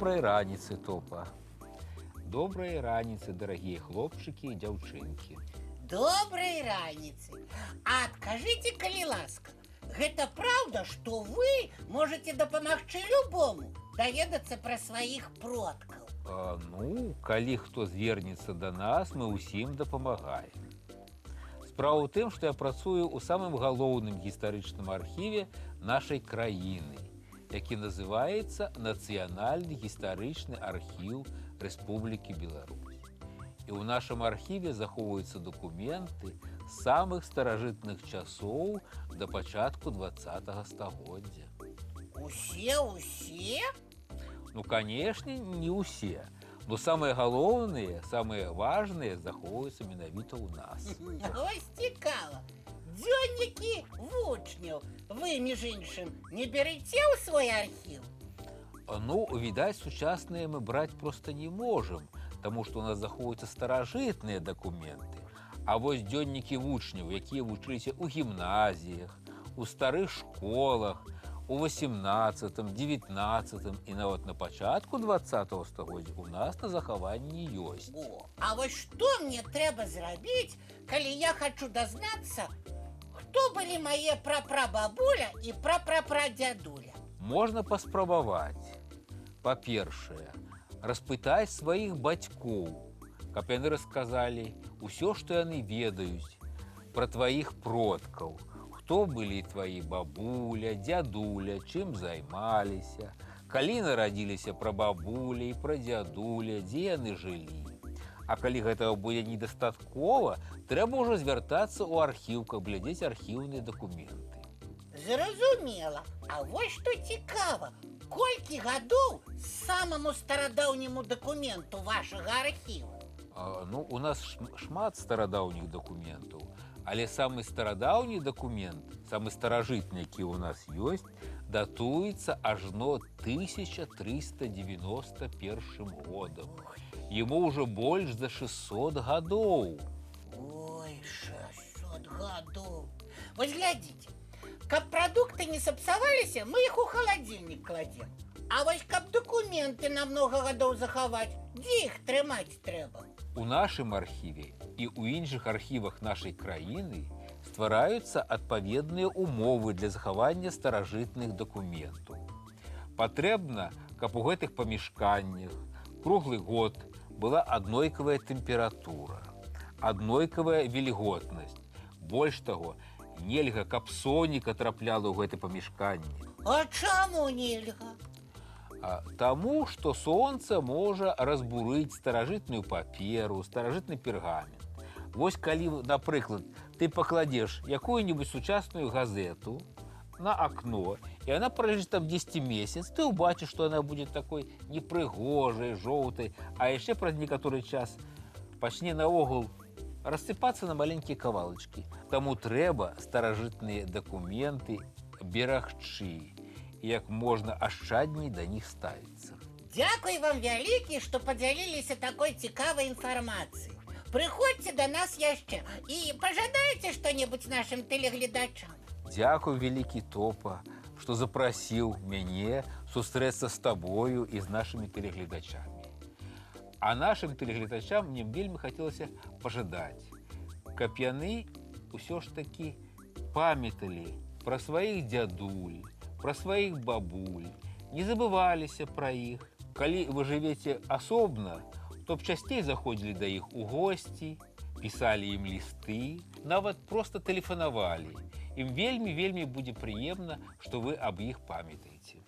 Добрай раніцы, Топа. Добрай раніцы, дарагія хлопчыкі і дзяўчынкі. Добрай раніцы. А адкажыце, калі ласка, гэта праўда, што вы можаце дапамагчы любому даведацца пра сваіх продкаў? А, ну, калі хто звернецца да нас, мы ўсім дапамагаем. Справа ў тым, што я працую ў самым галоўным гістарычным архіве нашай краіны, які называецца Нацыянальны гістарычны архіў Рэспублікі Беларусь. І ў нашым архіве захоўваюцца дакументы з самых старажытных часоў да пачатку 20 стагоддзя. Усе, усе? Ну, канешне, не ўсе. Но самыя галоўныя, самыя важныя захоўваюцца менавіта ў нас. Вось цікава. Дзённікі вучняў вы, між іншым, не бераце ў свой архіў? Ну, відаць, сучасныя мы браць проста не можам, таму што у нас захоўваюцца старажытныя дакументы. А вось дзённікі вучняў, якія вучыліся ў гімназіях, у старых школах, у 18, 19 і нават на пачатку 20 стагоддзя, у нас на захаванні ёсць. О, а вось што мне трэба зрабіць, калі я хачу дазнацца, хто былі мае прапрабабуля і прапрапрадзядуля? Можна паспрабаваць. Па-першае, распытаць сваіх бацькоў, каб яны расказалі ўсё, што яны ведаюць пра тваіх продкаў, хто былі твае бабуля, дзядуля, чым займаліся, калі нарадзіліся прабабуля і прадзядуля, дзе яны жылі. А калі гэтага будзе недастаткова, трэба ўжо звяртацца ў архіў, каб глядзець архіўныя дакументы. Зразумела. А вось што цікава. Колькі гадоў самаму старадаўняму дакументу вашага архіва? А, ну, у нас шмат старадаўніх дакументаў, але самы старадаўні дакумент, самы старажытны, які ў нас ёсць, датуецца ажно 1391 годам. Яму ўжо больш за 600 гадоў. Ой, 600 гадоў. Вось глядзіце, каб прадукты не сапсаваліся, мы іх у халадзільнік кладзем. А вось каб дакументы на многа гадоў захаваць, дзе іх трымаць трэба? У нашым архіве і ў іншых архівах нашай краіны ствараюцца адпаведныя умовы для захавання старажытных дакументаў. Патрэбна, каб у гэтых памяшканнях круглы год была аднолькавая тэмпература, аднолькавая вільготнасць. Больш таго, нельга, каб сонейка трапляла ў гэта памяшканне. А чаму нельга? Таму, што сонца можа разбурыць старажытную паперу, старажытны пергамент. Вось калі, напрыклад, ты пакладзеш якую-небудзь сучасную газету на акно, і она праляжыць там 10 месяц, ты ўбачыш, што она будет такой непрыгожай, жоўтай, а яшчэ праз некаторы час пачне наогул рассыпацца на маленькія кавалачкі. Таму трэба старажытныя дакументы берагчы і як можна ашчадней да них ставіцца. Дзякуй вам вялікі, што падзяліліся такой цікавай інфармацыяй. Прыходзьце да нас яшчэ і пажадайце што-небудзь нашым тэлегледачам. Дзякуй вялікі, Топа, што запрасіў мяне сустрэцца з табою і з нашымі тэлегледачамі. А нашым тэлегледачам мне б вельмі хацелася пажадаць, каб яны ўсё ж такі памяталі пра сваіх дзядуль, пра сваіх бабуль, не забываліся пра іх. Калі вы жывеце асобна, то б часцей заходзілі да іх у госці, пісалі ім лісты, нават проста тэлефанавалі. Ім вельмі, вельмі будзе прыемна, што вы аб іх памятаеце.